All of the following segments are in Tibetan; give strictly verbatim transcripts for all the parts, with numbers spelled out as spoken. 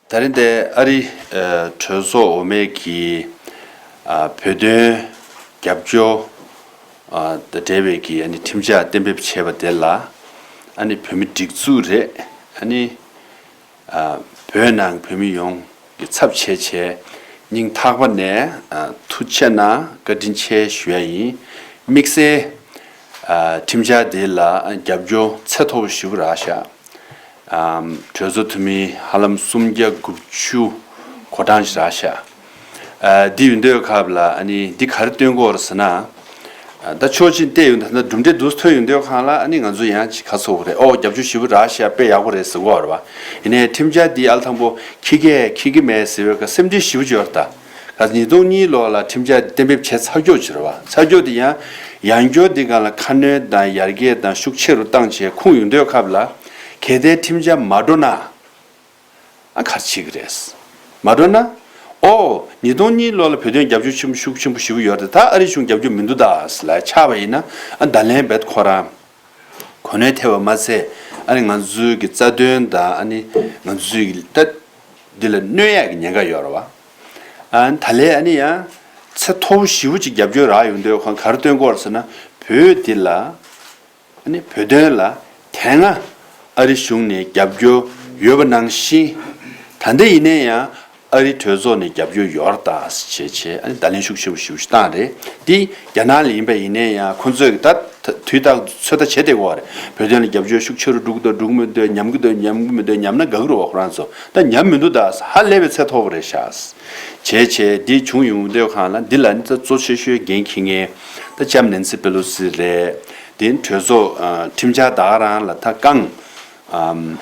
ད་རིང་འདི་ཨ་རི་ཨ་གྲོས་ཚོགས་འོག་མའི་གི་ཨ་བོད་དོན་རྒྱབ་སྐྱོར་ཨ་དང་འབྲེལ་བའི་གི་ཨ་ནི་ཁྲིམས་འཆར་གཏན་འབེབས་བྱས་པ་དེ་ལ་ཨ་ནི་བོད་མི་སྒྲིག་འཛུགས་རེད། ཨ་ནི་ཨ་བོད་ནང་བོད་མི་ཡོངས་ཀྱི་ཚབ་བྱས་བྱས་སྙིང་ཐག་པ་ནས་ཨ་ཐུགས་རྗེ་གནང་བཀའ་དྲིན་ཆེ་ཞུ་ཡ་ཡིན། དམིགས་བསལ་ཨ་ཁྲིམས་འཆར་དེ་ལ་རྒྱབ་སྐྱོར་ཚད་མཐོ་པོ་ཞེ་པོ་རག་ཤག་ཨམ། གྲོས་ཚོགས་འཐུས་མི་ཧ་ལམ་སུམ་བརྒྱ་དགུ་བཅུ་གོ་གྲངས་ཤིག་རག་ཤག་ཨ། འདི་ཡོད་འདོད་ཁབ་ལ་ཨ་ནི་འདི་ག་རེ་སྟོན་གོ་རེད་ཟེར་ན། ཨ། ད་ཕྱོགས་གཅིག་བལྟས་ཡོང་ད་ལྟ་གྲུབ་འབྲས་འདུག་ཐོན་ཡོང་འདོད་ཁང་ལ་ཨ་ནི་ང་ཚོ་ཡང་ཅིག་ག་ཚོད་རེད། ཨོ་རྒྱབ་སྐྱོར་ཞེ་པོ་རག་ཤག་དཔེ་ཡག་པོ་རེད་ཟེར་གོ་རེད་བ། ཡིན་ནའི་ཁྲིམས་འཆར་འདི་ཨ་ལ་དང་པོ་འཁྱེར་གི་འཁྱེར་གི་མེད་ཟེར་བའི་སྐབས་སེམས་ཁྲལ་ཞེ་པོ་ཅིག་ཡོད་རེད་ད། ག་ཉིས་སྟོང་གཉིས་ལོ་ལ་ཁྲིམས་འཆར་གཏན་འབེབས་བྱས་ཚར་ཀྱོག་ཅིག་རེད་བ། ཚར་ཀྱོག་དེ་ཡང་ཡང་སྐྱོར་འདི་སྒང་ལ་ཁ་སྣོན་དང་ཡར་རྒྱས་དང་ཤུགས་ཆེ་རུ་བཏང་བྱས་ཁུངས་ཡོང་འདོད་ཁབ་ལ་གལ་ཏེ་ཁྲིམས་འཆར་མ་འགྲོ་ན། ཨ་ག་རེ་བྱེད་ཀྱི་རེད། མ་འགྲོ་ན། ཨོ། ཉིས་སྟོང་གཉིས་ལོ་ལ་བོད་དོན་རྒྱབ་སྐྱོར་ཆེན་པོ་ཤུགས་ཆེན་པོ་ཞེ་པོ་ཡོད་རེད། ད་ཨ་རི་གཞུང་རྒྱབ་སྐྱོར་མི་འདུག་ད་ལ་ཆགས་པ་ཡིན་ན། ཨ་ད་ལན་རྦད་ཁོ་རང་གོ་གནས་ཐེབས་པ་མ་ཟད། ཨ་ནི་ང་ཚོའི་གི་རྩ་དོན་དང་ཨ་ནི་ང་ཚོའི་གི་ད་འདི་ལ་གནོད་ཡག་གི་ཉེན་ཁ་ཡོད་རེད་བ། ཨ་ད་ལན་ཨ་ནི་ཡང་ཚད་མཐོ་པོ་ཞེ་པོ་ཅིག་རྒྱབ་སྐྱོར་རག་ཡོང་དུས་ཁོང་ག་རེ་སྟོན་གོ་རེད་ཟེར་ན། བོད་འདི་ལ། ཨ་ནི་བོད་དོན་ལ་དེ་སྔ་ཨ་རི་གཞུང་ནས་རྒྱབ་སྐྱོར་ཡོད་པ་ནང་བཞིན། ད་ལྟ་ཡིན་ན་ཡང་ཨ་རི་གྲོས་ཚོགས་ནས་རྒྱབ་སྐྱོར་ཡོད་རེད་ད་ཞེས་བྱས་ཨ་ནི་བརྡ་ལན་ཤུགས་ཆེ་པོ་ཞེ་པོ་ཞིག་བཏང་རེད། འདི་རྒྱ་ནག་ལ་ཡིན་པ་ཡིན་ན་ཡང་ཁོང་ཚོས་ད་དུས་རྟག་ཏུ་ཚོད་ལྟ་བྱེད་བསྡད་ཀྱི་ཡོད་རེད། བོད་དོན་ལ་རྒྱབ་སྐྱོར་ཤུགས་ཆེ་རུ་འགྲོ་གི་འདུག་འགྲོ་གི་མི་འདུག་ཉམས་ཀྱི་འདུག་ཉམས་ཀྱི་མི་འདུག་ཉམས་ན་དགའ་གི་རེད་བ། ཁོ་རང་ཚོ་ད་ཉམས་མི་འདུག་ད་ཧ་ལས་པའི་ཚད་མཐོ་པོ་རེད་ཤག་བྱས་བྱས་འདི་བྱུང་ཡོང་དུས་སྒང་ལ་འདི་ལ་ནི་ད་གཙོ་ཆེ་ཤོས་འགན་འཁྱེར་མཁན་ད་ལྕམ་ནན་སི་པེ་ལོ་སི་རེད། དེ་གྲོས་ཚོགས་ཨ་ཁྲིམས་འཆར་ད་ག་རང་ལ་ད་རྐང་ཨམ།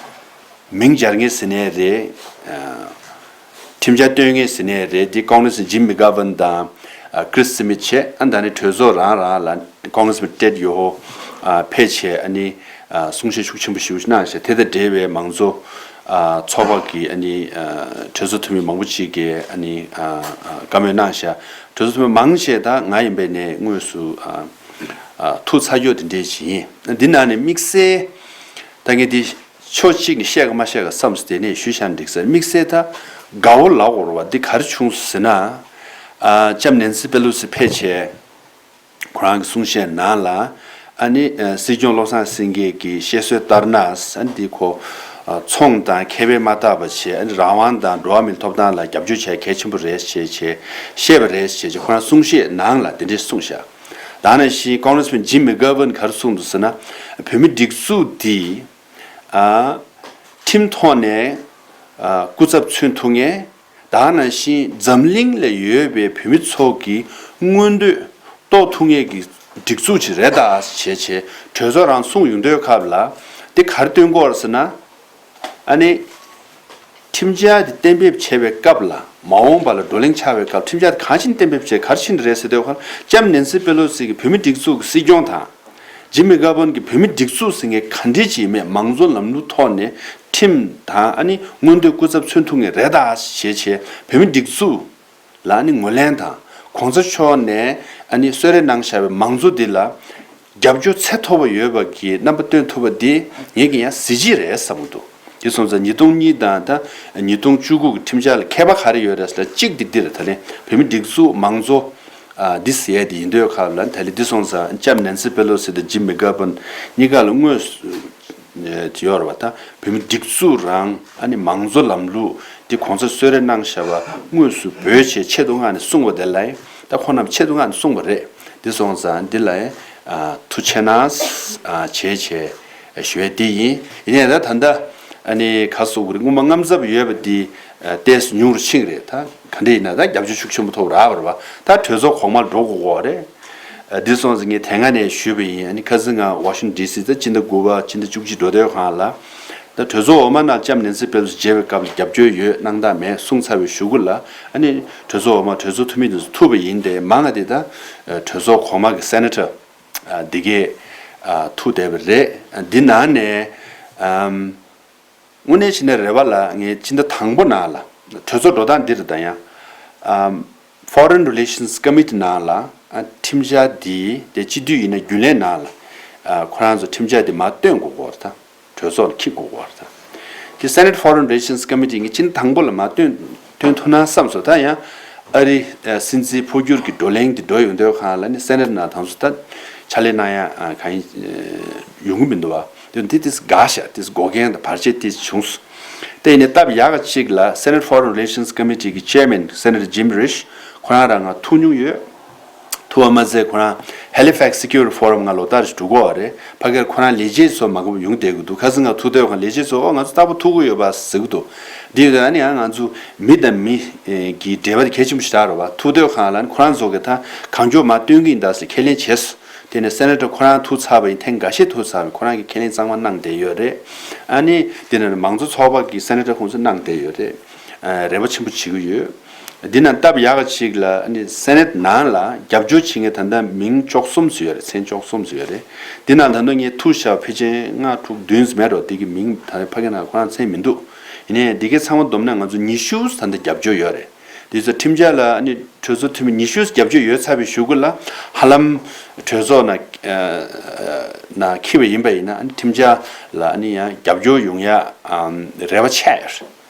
མིང་སྦྱར་མཁན་ཟེར་ནའི་རེད། ཨ་ཁྲིམས་འཆར་སྟོན་མཁན་ཟེར་ནའི་རེད། དེ་ཀོང་རེ་སི་ཇིམ་མི་གྷ་ཝན་དང་ཨ་ཀྲིས་སི་མིད་བྱས། ཨ་ད་ནི་གྲོས་ཚོགས་རང་རང་ལ་ཀོང་རེ་སི་མིད་ཏྲེད་ཡོ་ཧོ་ཨ་ཕེབས་བྱས། ཨ་ནི་ཨ་གསུང་བཤད་ཤུགས་ཆེན་པོ་ཞེ་པོ་ཞིག་གནང་བྱས། དེ་དང་འབྲེལ་བའི་མང་གཙོ་ཨ་ཚོགས་པ་གི་ཨ་ནི་ཨ་གྲོས་ཚོགས་འཐུས་མི་མང་པོ་ཅིག་གིས་ཨ་ནི་ཨ་ཨ་བཀའ་མོལ་གནང་བྱས། གྲོས་ཚོགས་འཐུས་མི་མང་ཆེ་ད་ང་ཡིན་པའི་ནས་དངོས་སུ་ཨ་ཨ་ཐུག་ཚར་ཡོད་དེ་འདྲས་ཞིག་ཡིན། འདི་ནང་ནས་དམིགས་བསལ་ད་ངས་འདི་ཕྱོགས་གཅིག་ནས་བཤད་ག་མ་བཤད་ག་བསམས་དེ་ནས་ཞུས་བཞག་ན་འགྲིག་ས། དམིགས་བསལ་ད་དགའ་བོ་ལབ་དགོས་རེད་བ། འདི་ག་རེ་བྱུང་སོང་ཟེར་ན། ཨ་ལྕམ་ནན་སི་པེ་ལོ་སི་ཕེབས་བྱས། ཁོ་རང་གི་གསུང་བཤད་ནང་ལ་ཨ་ནི་ཨ་སྲིད་སྐྱོང་བློ་བཟང་སེང་གེ་གི་བཤད་སྲོལ་ལྟར་ན། ཨ་ནི་འདི་ཁོ་ཨ་ཚོང་དང་ཁེ་ཕན་མ་བཏགས་པ་བྱས། ཨ་ནི་རང་དབང་དང་འགྲོ་བ་མིའི་ཐོབ་ཐང་ལ་རྒྱབ་སྐྱོར་བྱས་གལ་ཆེན་པོ་རེད་ཅེས་བྱས་བཤད་པ་རེད་ཅེས་བྱས་ཁོ་རང་གསུང་བཤད་ནང་ལ་དེ་འདྲས་གསུངས་བཞག་ད་ནང་བཞིན་ཀོང་རེ་སི་མན་ཇིམ་མི་གྷ་ཝན་ག་རེ་གསུངས་འདུག་ཟེར་ན། བོད་མི་སྒྲིག་འཛུགས་འདི་ཨ་ཁྲིམས་ཐོག་ནས་ཨ་སྐུ་ཚབ་མཚོན་ཐུབ་མཁན། ད་ནང་བཞིན་འཛམ་གླིང་ལ་ཡོད་པའི་བོད་མི་ཚོ་གི་མངོན་འདོད་རྟོགས་ཐུབ་མཁན་གྱི་སྒྲིག་འཛུགས་ཅིག་རེད་ད་བྱས་བྱས་གྲོས་ཚོགས་རང་གསུངས་ཡོང་དུས་སྐབས་ལ་དེ་ག་རེ་སྟོན་གྱི་ཡོད་རེད་ཟེར་ན། ཨ་ནི། ཁྲིམས་འཆར་དེ་གཏན་འབེབས་བྱས་པའི་སྐབས་ལ་མ་འོངས་པ་ལ་བགྲོ་གླེང་ཆགས་པའི་སྐབས་ཁྲིམས་འཆར་དེ་གང་ཕྱིན་གཏན་འབེབས་བྱས་ག་རེ་ཕྱིན་རེད་ཟེར་དུས་ཁོ་ལྕམ་ནན་སི་པེ་ལོ་སི་གི་བོད་མི་སྒྲིག་འཛུགས་ཀྱི་སྲིད་སྐྱོང་དང་། ཇིམ་མི་གྷ་ཝན་གྱི་བོད་མི་སྒྲིག་འཛུགས་ཟེར་མཁན་ག་འདྲས་ཅིག་ཡིན་མེད་མང་གཙོ་ལམ་ལུགས་ཐོག་ནས་ཁྲིམས་དང་ཨ་ནི་མངོན་འདོད་སྐུ་ཚབ་མཚོན་ཐུབ་མཁན་རེད་ད་ཞེས་བྱས་བོད་མི་སྒྲིག་འཛུགས་ལ་ཨ་ནི་ངོས་ལེན་དང་གོང་ས་མཆོག་ནས་ཨ་ནི་གསོལ་རས་གནང་བཞག་པའི་མང་གཙོ་འདི་ལ་རྒྱབ་སྐྱོར་ཚད་མཐོ་པོ་ཡོད་པ་གི་རྣམ་པ་སྟོན་ཐུབ་པ་འདི་ངེད་ཀྱི་ཡང་གཟི་བརྗིད་རེད་བསམ་གྱི་འདུག་དེ་སོང་ཙང་ཉིས་སྟོང་གཉིས་དང་ད་ཉིས་སྟོང་བཅུ་དགུ་གི་ཁྲིམས་འཆར་ལ་ཁྱད་པར་ག་རེ་ཡོད་རེད་ཟེར་ན། གཅིག་དེ་འདི་རེད། ད་ལན་བོད་མི་སྒྲིག་འཛུགས་མང་གཙོ་ཨ་འདི་ཟེར་ཡས་དེ་ཡིན་དུས་སྐབས་ལ། ད་ལན་འདི་སོང་ཙང་ལྕམ་ནན་སི་པེ་ལོ་སི་དང་ཇིམ་མི་གྷ་ཝན་གཉིས་ཀ་ལ་དངོས་སུ་དེ་ཡོད་རེད་བ། ད་བོད་མི་སྒྲིག་འཛུགས་རང་ཨ་ནི་མང་གཙོ་ལམ་ལུགས་འདི་གོང་ས་གསོལ་རས་གནང་བཞག་པ་དངོས་སུ་འབོད་བྱས་ཆེད་དུ་མངགས་ནས་གསུངས་པ་དེ་ལ། ད་ཁོང་རྣམས་ཆེད་དུ་མངགས་ནས་གསུངས་པ་རེད། འདི་སོང་ཙང་འདི་ལ་ཨ་ཐུགས་རྗེ་གནང་ཨ་བྱས་བྱས་ཞུ་ཡས་འདི་ཡིན། ཡིན་ནའི་ད་ད་ལྟ་ཨ་ནི་ག་ཟེར་དགོས་རེད། སྔོན་མ་དངངས་འཚབ་ཡོད་པ་འདི་ཨ་ཏོག་ཙམ་ཉུང་རུ་ཕྱིན་རེད། ད་ག་འདྲ་ཡིན་ན་ད་རྒྱབ་སྐྱོར་ཤུགས་ཆེན་པོ་ཐོབ་རག་པ་རེད་བ། ད་གྲོས་ཚོགས་གོང་མར་འགྲོ་དགོས་ཀྱི་ཡོད་རེད། ཨ་འདི་སོང་ཙང་ངས་དེ་སྔ་ནས་ཞུས་པ་ཡིན། ཨ་ནི་ཁ་སང་ང་ཝ་ཤིང་ཊོན་ཌི་སི་ད་སྤྱི་ཟླ་དགུ་པ་སྤྱི་ཟླ་བཅུ་གཅིག་འགྲོ་དུས་སྒང་ལ། ད་གྲོས་ཚོགས་འོག་མ་ནང་ལྕམ་ནན་སི་པེ་ལོ་སི་མཇལ་བའི་སྐབས་ལ་རྒྱབ་སྐྱོར་ཡོད་གནང་སྟངས་མེད་གསུངས་ཚར་བའི་གཞུག་གུ་ལ། ཨ་ནི་གྲོས་ཚོགས་འོག་མ་གྲོས་ཚོགས་འཐུས་མི་དེ་ཚོ་ཐུག་པ་ཡིན་ཏེ། མང་ང་དེ་ད་གྲོས་ཚོགས་གོང་མ་གི་སེ་ནེ་ཊར་འདི་གས་ཐུག་བསྡད་པ་རེད། འདི་ནང་ནས་ཨམ། དངོས་གནས་བྱས་ན་རེ་བ་ལ་ངས་སྤྱི་ཟླ་དང་པོ་ནང་ལ་གྲོས་ཚོགས་འགྲོ་སྟངས་འདི་རེད། ད་ཡང་ཨམ། Foreign Relations Committee ནང་ལ་ཨ་ཁྲིམས་འཆར་འདི་དེ་སྤྱི་འཐུས་ཡིན་ན་རྒྱུན་ལས་ནང་ལ་ཨ་ཁོ་རང་ཚོ་ཁྲིམས་འཆར་འདི་མར་སྟོན་དགོས་ཀྱི་ཡོད་རེད། ད་གྲོས་ཚོགས་ལ་འཁྱེར་དགོས་ཀྱི་ཡོད་རེད། ད་ Senate Foreign Relations Committee ངས་སྤྱི་ཟླ་དང་པོ་ལ་མར་བཏོན་བཏོན་ཐུབ་ན་བསམ་སོང་། ད་ཡང་ཨ་རི་ཨ་སྲིད་འཛིན་འཕོ་འགྱུར་གྱི་བགྲོ་གླེང་འདི་འགྲོ་ཡོང་དུས་སྒང་ལ་ནི་སེ་ནེ་ཊི་ནང་དང་སུ་ད་ཕྱག་ལས་གནང་ཡ་ཨ་གང་ཡིན་ཨ་ཡོང་གི་མི་འདུག་བ། དེ་འདི་ཏིས་དགའ་ཤག་ཏིས་འགོག་རྐྱེན་དང་བར་ཆད་ཏིས་བྱུང་སོང་། དེ་ཡིན་ནའི་སྟབས་ཡག་ག་ཅིག་ལ་Senate Foreign Relations Committee གི་ཅེར་མེན་སེ་ནེ་ཊར་ཇིམ་རིཤ་ཁོ་རང་རང་ང་ཐུག་མྱོང་ཡོད། ཐུག་པ་མ་ཟད་ཁོ་རང་Halifax Security Forum ང་ལོ་ལྟར་ཞིག་འགྲོ་གི་ཡོད་རེད། ཕ་གིར་ཁོ་རང་ལས་བྱེད་ཚོ་མང་པོ་ཡོང་བསྡད་ཀྱི་འདུག་ཁ་སང་ང་ཐུག་དུས་ཁོ་རང་ལས་བྱེད་ཚོ་ཨོ་ང་ཚོ་རྟག་པར་ཐུག་གི་ཡོད་པ་ཟེར་གྱི་འདུག་འདི་ཡོད་ན་ནི་ཡང་ང་ཚོ་མི་དང་མི་གི་འབྲེལ་བ་དེ་གལ་ཆེན་པོ་ཞིག་རག་རེད་བ། ཐུག་དུས་ཁོ་རང་ལ་ནི་ཁོ་རང་ཚོ་གི་ད་གང་མགྱོགས་མར་བཏོན་གྱི་ཡིན་ད་ཟེར་ཁས་ལེན་བྱས་སོང་། དེ་ནས་སེ་ནེ་ཊར་ཁོ་རང་ཐུག་ཚར་བ་ཡིན། ཐེངས་འགའ་ཤས་ཐུག་ཚར་བ་ཡིན། ཁོ་རང་གིས་ཁས་ལེན་གཙང་མ་གནང་བསྡད་ཡོད་རེད། ཨ་ནི་དེ་ནས་མང་གཙོ་ཚོགས་པ་གི་སེ་ནེ་ཊར་ཁོང་ཚོས་གནང་བསྡད་ཡོད་རེད། ཨ་རེ་བ་ཆེན་པོ་བྱེད་ཀྱི་ཡོད། འདི་ན་སྟབས་ཡག་ག་ཅིག་ལ་ཨ་ནི་སེ་ནེ་ཊི་ནང་ལ་རྒྱབ་སྐྱོར་བྱེད་མཁན་ད་ལྟ་མིང་བཅུ་གསུམ་ཙམ་ཡོད་རེད། མཚན་བཅུ་གསུམ་ཙམ་ཡོད་རེད། འདི་ནང་ད་དུང་ངས་ཐུག་བཞག་ཕལ་ཆེར་ལྔ་དྲུག་བདུན་ཙམ་མེད་འགྲོ། དེ་གི་མིང་ད་ཕ་གི་ནང་ཁོ་རང་མཚན་མི་འདུག་ཡིན་ནའི་འདི་གའི་ཚང་མ་བསྡོམས་ན་ང་ཚོ་ཉི་ཤུ་ཙམ་ད་ལྟ་རྒྱབ་སྐྱོར་ཡོད་རེད། དེ་ཚོ་ཁྲིམས་འཆར་ལ་ཨ་ནི་གྲོས་ཚོགས་འཐུས་མི་ཉི་ཤུ་རྒྱབ་སྐྱོར་ཡོད་ཚར་བའི་གཞུག་གུ་ལ་ཧ་ལམ་གྲོས་ཚོགས་ནང་ཨ་ནང་འཁྱེར་བ་ཡིན་པ་ཡིན་ན་ཨ་ནི་ཁྲིམས་འཆར་ལ་ཨ་ནི་ཡང་རྒྱབ་སྐྱོར་ཡོང་ཡ་ཨམ་རེ་བ་ཆེ།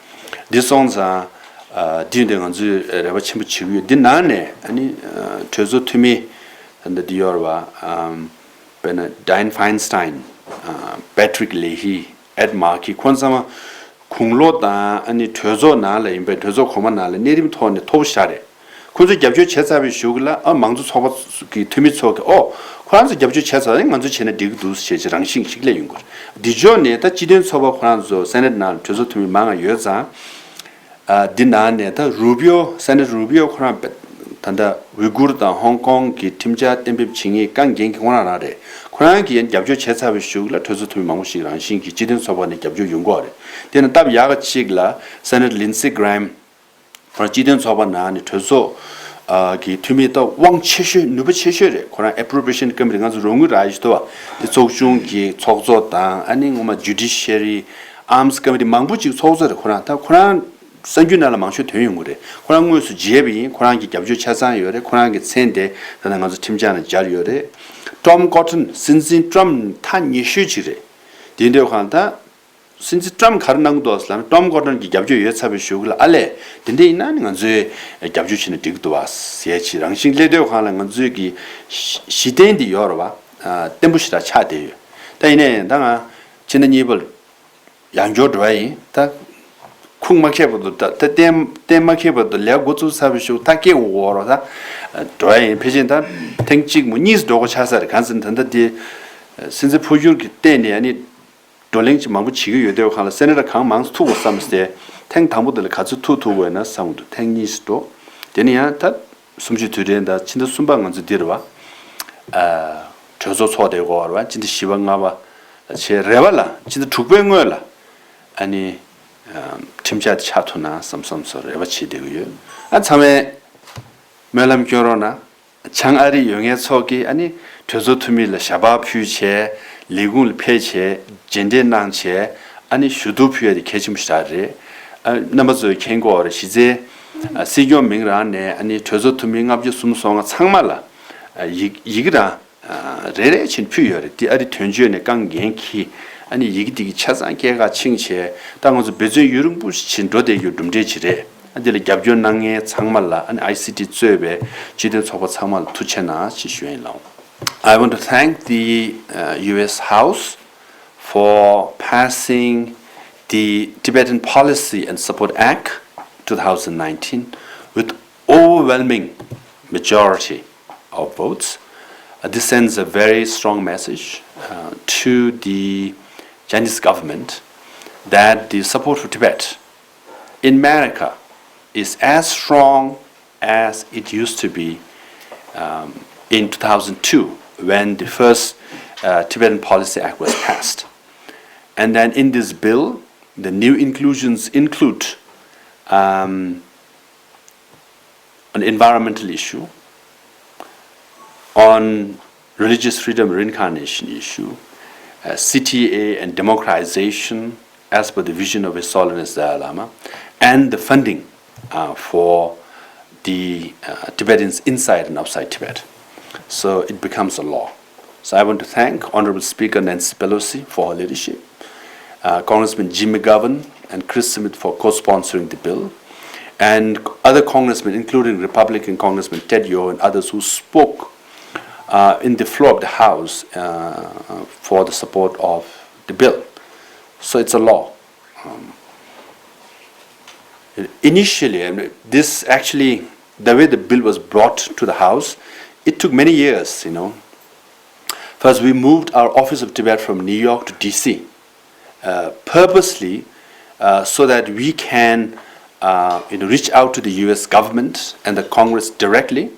འདི་སོང་ཙང་ཨ་འདི་འདི་ང་ཚོས་རེ་བ་ཆེན་པོ་བྱེད་ཀྱི་ཡོད། འདི་ནང་ནས་ཨ་ནི་ཨ་གྲོས་ཚོགས་འཐུས་མི་ད་ལྟ་འདི་ཡོད་རེད་བ། ཨམ་དཔེར་ན་Dianne Feinstein, ཨ་Patrick Leahy, Ed Markey ཁོང་ཚང་མ་དགུང་ལོ་དང་ཨ་ནི་གྲོས་ཚོགས་ནང་ལ་ཡིན་པའི་གྲོས་ཚོགས་གོང་མ་ནང་ལ་གནས་རིམ་ཐོག་ནས་མཐོ་པོ་ཞིག་རེད། ཁོང་ཚོས་རྒྱབ་སྐྱོར་བྱས་ཚར་བའི་གཞུག་ལ་ཨ་མང་གཙོ་ཚོགས་པ་གི་འཐུས་མི་ཚོ་གིས་ཨོ་ཁོ་རང་ཚོ་རྒྱབ་སྐྱོར་བྱས་ཚར་ཡིན། ང་ཚོ་བྱས་ན་འགྲིག་གི་འདུག་ཞེས་ཀྱི་རང་བཞིན་ཞིག་སླེབས་ཡོང་གི་རེད། འདི་ཕྱོགས་ནས་ད་སྤྱི་མཐུན་ཚོགས་པ་ཁོ་རང་ཚོ་སེ་ནེ་ཊི་ནང་གྲོས་ཚོགས་འཐུས་མི་མང་ང་ཡོད་ཙང་། ཨ་འདི་ནང་ནས་ད་རུ་བི་ཡོ་སེ་ནེ་ཊར་རུ་བི་ཡོ་ཁོ་རང་ད་ལྟ་ཝི་གུར་དང་ཧོང་ཀོང་གི་ཁྲིམས་འཆར་གཏན་འབེབས་བྱེད་མཁན་རྐང་འགན་གྱི་ཁོ་རང་རང་རེད། ཁོ་རང་གིས་རྒྱབ་སྐྱོར་བྱས་ཚར་བའི་གཞུག་ལ་གྲོས་ཚོགས་འཐུས་མི་མང་པོ་ཞིག་རང་བཞིན་གྱིས་སྤྱི་མཐུན་ཚོགས་པ་ནས་རྒྱབ་སྐྱོར་ཡོང་གི་ཡོད་རེད། དེ་ནི་སྟབས་ཡག་ག་ཅིག་ལ་སེ་ནེ་ཊར་ལིན་སི་གྷི་རེམ། ཁོ་རང་སྤྱི་མཐུན་ཚོགས་པ་ནང་ནས་གྲོས་ཚོགས་ཨ་གི་འཐུས་མི་ད་དབང་ཆེ་ཤོས་ནུས་པ་ཆེ་ཤོས་རེད། ཁོ་རང་ཨེ་པོ་རོ་པི་རེ་ཤན་ཀོ་མི་ཊི་ང་ཚོ་རོགས་དངུལ་རག་ཡི་ཞིག་འདུག་བ། དེ་ཚོགས་ཆུང་གི་ཚོགས་གཙོ་དང་ཨ་ནི་ངོ་མ་ཇུ་ཌི་ཤ་རི་ཨརམ་སི་ཀོ་མི་ཊི་མང་པོ་ཅིག་ཚོགས་གཙོ་རེད། ཁོ་རང་ད་ཁོ་རང་གསར་འགྱུར་ནང་ལ་མང་ཤོས་ཐོན་ཡོང་གི་རེད། ཁོ་རང་དངོས་སུ་མཇལ་བ་ཡིན། ཁོ་རང་གི་རྒྱབ་སྐྱོར་ཆ་ཚང་ཡོད་རེད། ཁོ་རང་གི་མཚན་དེ་ད་ལྟ་ང་ཚོ་ཁྲིམས་འཆར་ནང་སྦྱར་ཡོད་རེད། ཊོམ་ཀོ་ཊོན་སྲིད་འཛིན་ཊམ་ཐག་ཉེ་ཤོས་ཅིག་རེད། དེ་འདྲའི་ཁོ་རང་ད། སྲིད་འཛིན་ཊམ་ག་རེ་གནང་གི་འདུག་ཟེར་ན་ཊོམ་ཀོ་ཊོན་གྱི་རྒྱབ་སྐྱོར་ཡོད་ཚར་བའི་གཞུག་ལ་ཨ་ལས་དེ་འདྲ་ཡིན་ན་ནི་ང་ཚོས་རྒྱབ་སྐྱོར་བྱས་ན་འགྲིག་གི་འདུག་བ་ཟེར་གྱི་རང་བཞིན་སླེབས་དུས་སྒང་ལ་ང་ཚོས་ཀྱི་གཞི་གཞི་རྟེན་འདི་ཡོད་རེད་བ། ཨ་བརྟན་པོ་ཞེ་དྲག་ཆགས་བསྡད་ཡོད། ད་ཡིན་ནའི་ད་ང་ཕྱི་ཟླ་གཉིས་པར་ཡང་བསྐྱར་འགྲོ་ཡ་ཡིན། ད་ཁུངས་མ་འཁྱོལ་བར་དུ་ད་ད་གཏན་གཏན་མ་འཁེལ་བར་དུ་ལས་འགོ་བཙུགས་ཚར་བའི་གཞུག་ད་སྐད་འོག་རོགས་ད་འགྲོ་ཡ་ཡིན། ཕལ་ཆེར་ད་ཐེངས་གཅིག་མོ་གཉིས་འགྲོ་དགོས་ཆགས་ས་རེད། གང་ཟེར་ན་ད་ལྟ་དེ་སྲིད་འཛིན་འཕོ་འགྱུར་གྱི་སྟེང་ནས་ཨ་ནི། བགྲོ་གླེང་ཅིག་མང་པོ་བྱེད་ཀྱི་ཡོད་དུས་སྒང་ལ་སེ་ནེ་ཊར་གང་མང་ཐུག་དགོས་བསམ་སྟེ་ཐེངས་དང་པོ་དེ་ལ་ག་ཚོད་ཐུག་ཐུབ་དགོས་ན་བསམ་གྱི་འདུག་ཐེངས་གཉིས་སུ་འགྲོ། དེ་ནས་ཡང་ད་གསུམ་བཅུའི་དུས་དྲན་དང་ཕྱི་ཟླ་གསུམ་པ་ང་ཚོ་འདིར་བ་ཨ་གྲོས་ཚོགས་ཚོགས་བསྡད་དགོས་པ་རེད་བ། ཕྱི་ཟླ་བཞི་པ་ལྔ་པ་བྱས་རེ་བ་ལ་ཕྱི་ཟླ་དྲུག་པའི་སྔོན་ལ་ཨ་ནི་ཨ་ཁྲིམས་འཆར་དེ་ཆགས་ཐུབ་ན་བསམ་བསམ་སོ་རེ་བ་བྱེད་བསྡད་ཀྱི་ཡོད། ཨ་ཚང་མས་སྨོན་ལམ་སྐྱོན་རོགས་གནང་། བྱང་ཨ་རི་ཡོད་མཁན་ཚོ་གིས་ཨ་ནི་གྲོས་ཚོགས་འཐུས་མི་ལ་ཞལ་པར་ཕུལ་བྱས། ལས་ཁུངས་ལ་ཕེབས་བྱས། མཇལ་འཕྲད་གནང་བྱས། ཨ་ནི་ཞུ་གཏུག་ཕུལ་ཡ་དེ་གལ་ཆེན་པོ་ཞིག་རེད། ཨ་རྣམ་པ་ཚོས་མཁྱེན་གྱི་ཡོད་རེད། གཞི་རྩའི་ཨ་སྲིད་སྐྱོང་མིང་རང་ནས་ཨ་ནི་གྲོས་ཚོགས་འཐུས་མི་ལྔ་བཅུ་སུམ་ཅུ་སོ་ལྔ་ཚང་མ་ལ་ཨ་ཡི་ཡི་གེ་རང་ཨ་རེ་རེ་བཞིན་ཕུལ་ཡོད་རེད། དེ་ཨ་རི་དོན་གཅོད་ནས་རྐང་འགན་འཁྱེར། ཨ་ནི་ཡི་གེ་དེ་གི་ཆ་ཚང་སྐྱེལ་ག་ཕྱིན་བྱས། ད་ང་ཚོ་འབད་བརྩོན་ཡུན་རིང་པོ་ཞིག་བྱས་འགྲོ་བསྡད་རྒྱུ་གྲུབ་འབྲས་ཅིག་རེད། འདི་ལ་རྒྱབ་སྐྱོར་གནང་མཁན་ཚང་མ་ལ་ཨ་ནི་ཨའི་སི་ཊི་གཙོས་པའི་སྤྱི་མཐུན་ཚོགས་པ་ཚང་མ་ལ་ཐུགས་རྗེ་གནང་ཞེས་ཞུ་ཡ་ཡིན་ལགས། I want to thank the uh, U S House for passing the Tibetan Policy and Support Act twenty nineteen with overwhelming majority of votes. Uh, this sends a very strong message uh, to the Chinese government that the support for Tibet in America is as strong as it used to be um, in two thousand two when the first uh, Tibetan Policy Act was passed. And then in this bill, the new inclusions include um, an environmental issue, on religious freedom, reincarnation issue, uh, C T A and democratization as per the vision of His Holiness Dalai Lama, and the funding uh, for the uh, Tibetans inside and outside Tibet. So it becomes a law. So I want to thank Honorable Speaker Nancy Pelosi for her leadership, uh, Congressman Jim McGovern, and Chris Smith for co-sponsoring the bill, and other congressmen, including Republican Congressman Ted Yoho and others who spoke uh, in the floor of the House uh, for the support of the bill. So it's a law. Um, initially, I mean, this actually, the way the bill was brought to the House, it took many years, you know. First, we moved our Office of Tibet from New York to D C uh, purposely uh, so that we can uh, you know, reach out to the U S government and the Congress directly.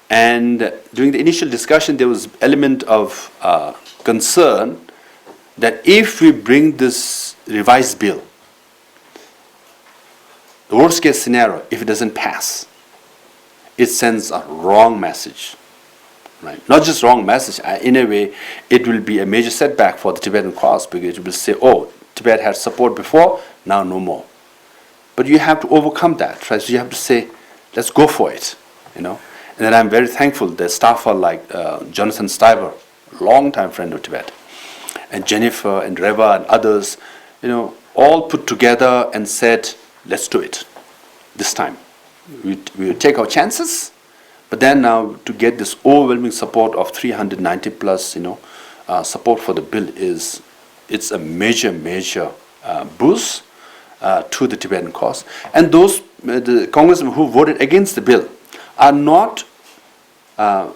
And during the initial discussion, there was element of uh, concern that if we bring this revised bill, the worst case scenario, if it doesn't pass, it sends a wrong message. Right? Not just wrong message, uh, in a way, it will be a major setback for the Tibetan cause because it will say, oh, Tibet had support before, now no more. But you have to overcome that, right? So you have to say, let's go for it, you know. And then I'm very thankful that staffer like uh, Jonathan Stiver, longtime friend of Tibet, and Jennifer and Reva and others, you know, all put together and said, let's do it this time. We, we take our chances, but then now to get this overwhelming support of three hundred ninety plus, you know, uh, support for the bill is, it's a major, major uh, boost uh, to the Tibetan cause. And those uh, the congressmen who voted against the bill are not uh,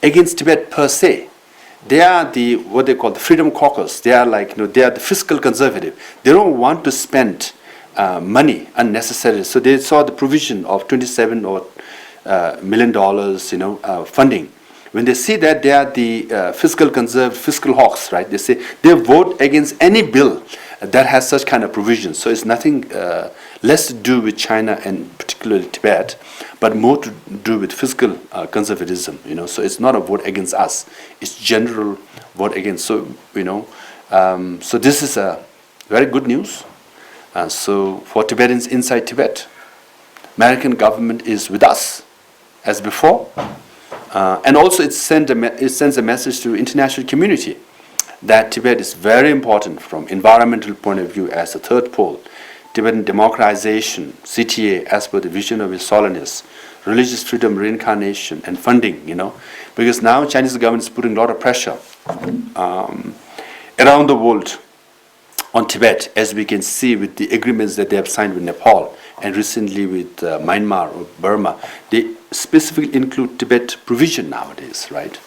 against Tibet per se. They are the, what they call, the Freedom Caucus. They are like, you know, they are the fiscal conservative. They don't want to spend uh, money unnecessarily. So they saw the provision of twenty-seven or uh, million dollars, you know, uh, funding. When they see that, they are the uh, fiscal conserve, fiscal hawks, right? They say they vote against any bill that has such kind of provisions. So it's nothing uh, less to do with China and particularly Tibet, but more to do with fiscal uh, conservatism. You know, so it's not a vote against us; it's general vote against. So you know, um, so this is a very good news. Uh, so for Tibetans inside Tibet, American government is with us as before. Uh, and also it, sent a me- it sends a message to international community that Tibet is very important from environmental point of view as the third pole, Tibetan democratization, C T A, as per the vision of His Holiness, religious freedom, reincarnation, and funding, you know, because now Chinese government is putting a lot of pressure um, around the world on Tibet, as we can see with the agreements that they have signed with Nepal and recently with uh, Myanmar or Burma. They specifically include Tibet provision nowadays, right?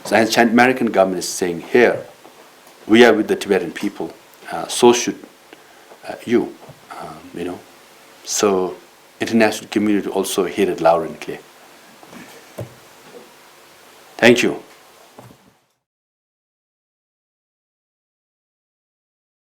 So, and China, American government is saying here, we are with the Tibetan people, uh, so should uh, you, um, you know. So, international community also hear it loud and clear. Thank you.